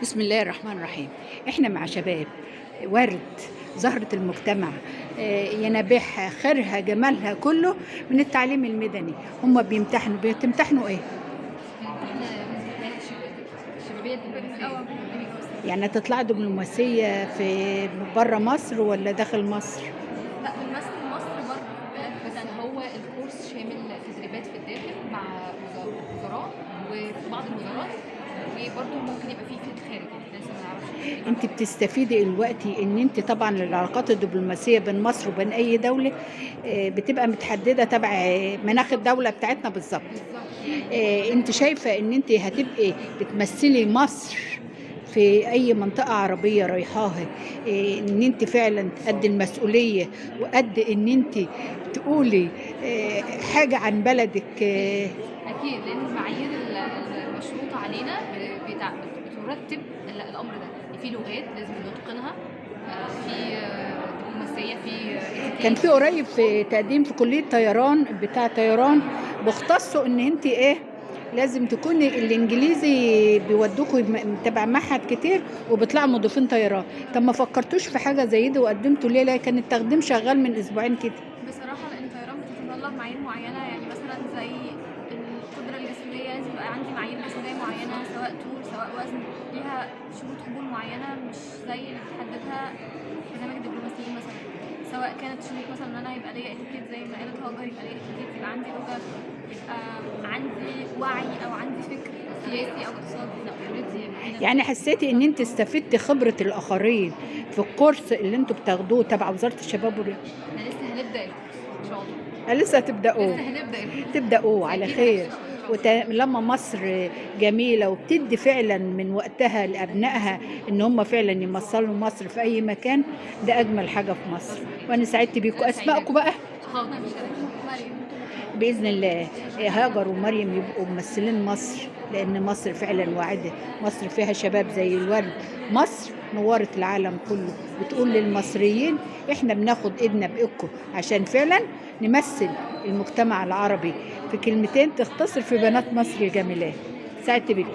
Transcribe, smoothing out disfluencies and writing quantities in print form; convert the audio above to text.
بسم الله الرحمن الرحيم. احنا مع شباب ورد زهرة المجتمع، ينابيعها خيرها جمالها كله من التعليم المدني. هم بيمتحنوا، بتمتحنوا ايه؟ احنا امتحانات شبابية دبلوماسية. يعني تطلع دبلوماسية في بره مصر ولا داخل مصر؟ لا، بنمثل مصر بره في بلاد بس تانية. هو الكورس شامل تدريبات في الداخل مع وزراء وفي بعض الوزارات، وبرضه ممكن يبقى فيه في الخارج، يعني لسه ما نعرفش. انت بتستفيدي دلوقتي ان انت طبعا العلاقات الدبلوماسية بين مصر وبين اي دولة بتبقى متحدده تبع مناخ الدولة بتاعتنا بالظبط. بالظبط. انت شايفه ان انت هتبقي بتمثلي مصر في اي منطقة عربية رايحاها، ان انت فعلا قد المسؤولية وقد ان انت تقولي حاجة عن بلدك؟ اكيد، لان المعايير المشروطه علينا بترتب الامر ده. يعني في لغات لازم نتقنها، في دبلوماسية، في اتيكيت. كان في قريب في تقديم في كليه طيران، بتاع طيران، بيختصوا ان انت ايه لازم تكوني الانجليزي، بيودوكوا تبع معهد كتير وبيطلعوا مضيفين طيران. طب ما فكرتوش في حاجة زي دي وقدمتوا ليه؟ لا، كان التقديم شغال من اسبوعين كده. بصراحة لأن طيران بتتطلب معايير معينة، يعني مثلا زي القدرة الجسدية، لازم يبقى عندي معايير جسدية معينة، سواء طول سواء وزن، ليها شروط قبول معينة مش زي اللي بتحددها برنامج الدبلوماسيين مثلا. سواء كانت شروط مثلا ان انا يبقى ليا اتيكيت زي ما قالت هاجر، يبقى ليا اتيكيت، يبقى عندي لغة، يبقى عندي وعي او عندي فكر سياسي او اقتصادي. لا، already معانا. يعني حسيتي ان انت استفدتي خبره الاخرين في الكورس اللي انتوا بتاخدوه تبع وزارة الشباب والرياضة؟ احنا لسه هنبدا الكورس ان شاء الله. لسه هتبداوه؟ لسه هنبدا الكورس. تبداوه على أكيد خير. هنبدأ إن شاء الله. ولما مصر جميلة وبتدي فعلا من وقتها لأبنائها إن هم فعلا يمثلوا مصر في أي مكان، ده أجمل حاجة في مصر. وأنا سعدت بيكم. أسمائكم بقى؟ حاضر، مش عارفة. مريم. بإذن الله هاجر ومريم يبقوا ممثلين مصر، لأن مصر فعلا واعدة، مصر فيها شباب زي الورد، مصر نورت العالم كله، بتقول للمصريين احنا بناخد ايدنا بإيدكم عشان فعلا نمثل المجتمع العربي. في كلمتين تختصر في بنات مصر الجميلات. سعدت بيكم.